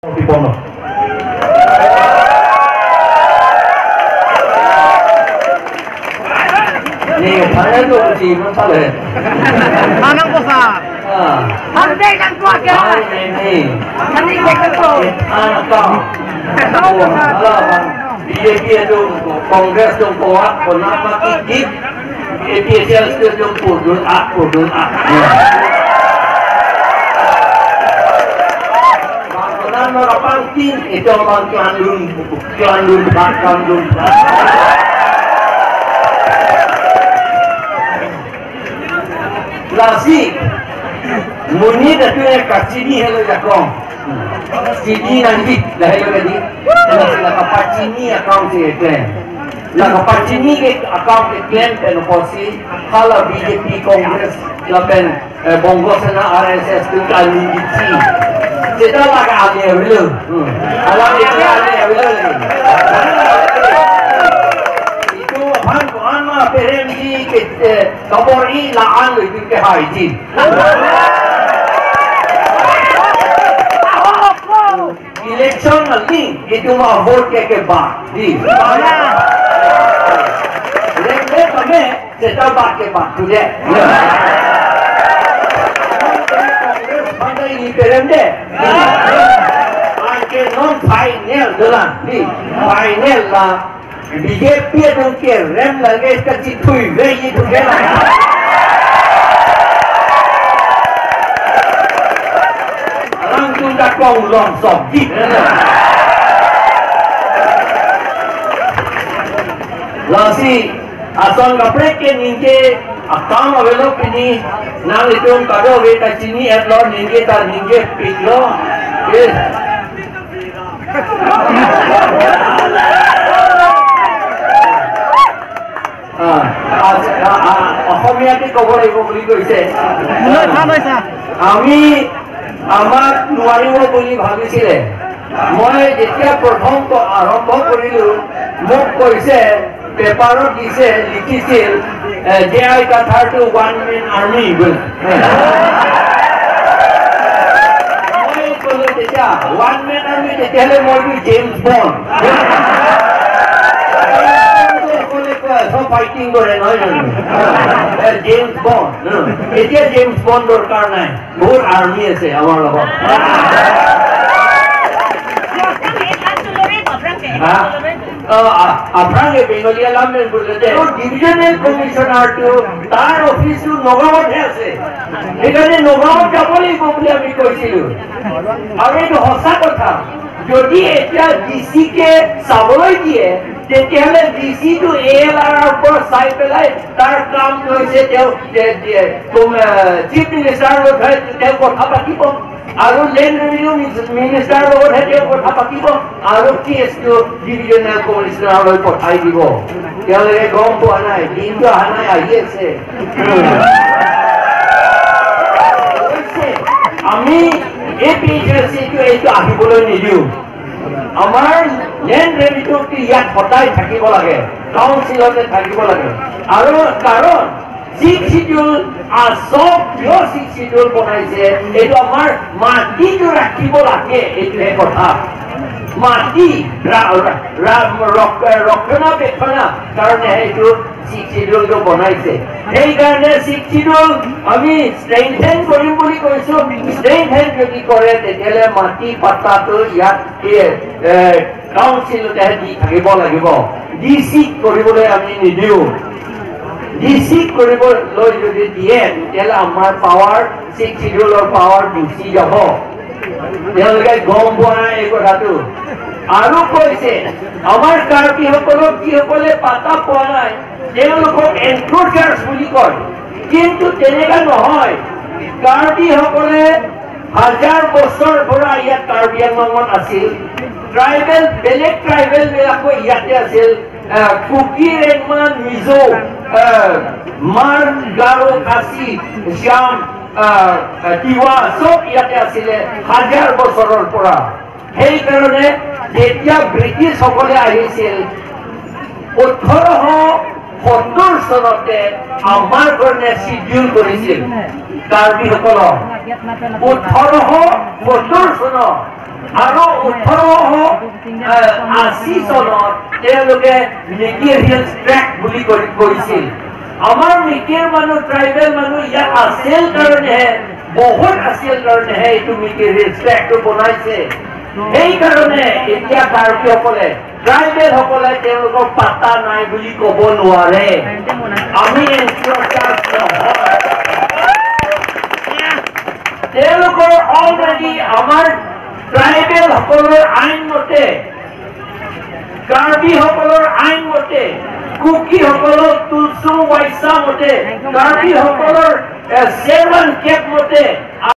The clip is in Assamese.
Pono. Ni panel tu si masalah. Manang posa. Hande kan kuat ke? Ni. Hande kan ko. Anak. BJP itu Kongres tu kuat, kenapa kikik? APSL tu pudun a, pudun a. Banking itu orang kandung, kandung, kandung. Lasi, muni dah tu yang kat sini hello jakong. Sini nanti dah hello tadi. Lah kapat sini account si claim. Lah kapat sini ke account ke claim pen posi. Kalau BJP Kongres lah pen Bongo Sena RSS tu kali gici. Kita lah ke ahli dulu. Alam itu ahli dulu. Itu han han mah PMG ke kabori laan itu ke haji. Election link itu mah vote ke ba. Di. Lembe kami kita ba ke ba tu je. Non final dalam ni final lah BJP tu ke rem lagi kecil tui vei tu ke lah. Orang tu tak kau long sob git. Lasi asal kapre ke ningke account available ini nang itu kado we ta chini at lo ningke ta ningke piklo ke অসমীয়াতে ক'ব লাগিব বুলি কৈছে। আমি আমাক নোৱাৰিব বুলি ভাবিছিলে। মই যেতিয়া প্ৰথম আৰম্ভ কৰিলো মোক কৈছে পেপাৰত দিছে লিখিছিল জে আই কাথাৰটো ওৱান মেন আৰ্মি বুলি। মই ক'লো তেতিয়া ওৱান মেন আৰ্মি তেতিয়াহ'লে মইতো জেমছ বণ্ড চব ফাইটিং কৰে নহয় জানো জেমছ বণ্ড। এতিয়া জেমছ বণ্ড দৰকাৰ নাই, বহুত আৰ্মি আছে আমাৰ লগত। আপোনালোকে বেংগলীয়া লামেন বুলিলে ডিভিজনেল কমিশ্যনাৰটো তাৰ অফিচটো নগাঁৱতহে আছে, সেইকাৰণে নগাঁৱত যাব লাগিব বুলি আমি কৈছিলো। আৰু এইটো সঁচা কথা, যদি এতিয়া ডি চি কে চাবলৈ দিয়ে তেতিয়াহ'লে ডি চিটো এ এল আৰৰ পৰা চাই পেলাই তাৰ কামটো হৈছে তেওঁ চিফ মিনিষ্টাৰৰ লগত তেওঁ কথা পাতিব আৰু লেণ্ড ৰেভিনিউ মিনিষ্টাৰৰ লগতহে তেওঁ কথা পাতিব আৰু কেছটো ডিভিজনেল কমিশ্যনাৰলৈ পঠাই দিব। তেওঁলোকে গম পোৱা নাই, দিনটো অহা নাই, আহি আছে। আমি এই পি এইচ চিটো এইটো আহিবলৈ নিদিওঁ। আমাৰ লেণ্ড ৰেভিনিউটো ইয়াত সদায় থাকিব লাগে, কাউন্সিলতে থাকিব লাগে। আৰু কাৰণ ছিক্স চিডিউল চব কিয় ছিক্স চিডিউল বনাইছে, এইটো আমাৰ মাটিটো ৰাখিব লাগে, এইটোহে কথা। মাটি ৰক্ষণাবেক্ষণা কাৰণেহে এইটো ছিক্স চিডিউলটো বনাইছে। সেইকাৰণে ছিক্স চিডিউল আমি ষ্ট্ৰেংথেন কৰিম বুলি কৈছো। ষ্ট্ৰেংথেন যদি কৰে তেতিয়াহ'লে মাটি পাত্তাটো ইয়াত কাউন্সিলতেহে দি থাকিব লাগিব, ডি চি কৰিবলৈ আমি নিদিওঁ। ডি চি কৰিবলৈ যদি দিয়ে তেতিয়াহ'লে আমাৰ পাৱাৰ ছিক্স চিডিউলৰ পাৱাৰ গুচি যাব। তেওঁলোকে গম পোৱা নাই এই কথাটো। আৰু কৈছে আমাৰ কাৰ্বিসকলক যিসকলে পাতা পোৱা নাই তেওঁলোকক এনক্ৰ'চাৰ্ছ বুলি কয়, কিন্তু তেনেকুৱা নহয়। কাৰ্বিসকলে হাজাৰ বছৰ পৰা ইয়াত কাৰ্বি আংলঙত আছিল, ট্ৰাইবেল বেলেগ ট্ৰাইবেল বিলাকো ইয়াতে আছিল, কুকি ৰেংমান মিজো মাৰ গাৰো খাচী শ্যাম তিৱা চব ইয়াতে আছিলে হাজাৰ বছৰৰ পৰা। সেইকাৰণে যেতিয়া ব্ৰিটিছসকলে আহিছিল 1870 চনতে আমাৰ কাৰণে চিডিউল কৰিছিল কাৰ্বিসকলক। 1870 চনত আৰু 1880 চনত তেওঁলোকে মিকিৰ হিলছ ট্ৰেক্ট বুলি কৰিছিল। আমাৰ মিকিৰ মানুহ, ট্ৰাইবেল মানুহ ইয়াত আছিল কাৰণেহে, বহুত আছিল কাৰণেহে এইটো মিকিৰ হিলছ ট্ৰেক্টটো বনাইছে। সেইকাৰণে এতিয়া কাৰ্বিসকলে, ট্ৰাইবেলসকলে তেওঁলোকৰ পাত্তা নাই বুলি ক'ব নোৱাৰে। আমি নহয়, তেওঁলোকৰ অলৰেডি আমাৰ ট্ৰাইবেলসকলৰ আইন মতে, কাৰ্বিসকলৰ আইন মতে, কুকিসকলৰ তুলচু ৱাইচা মতে, কাৰ্বিসকলৰ 7 কেপ মতে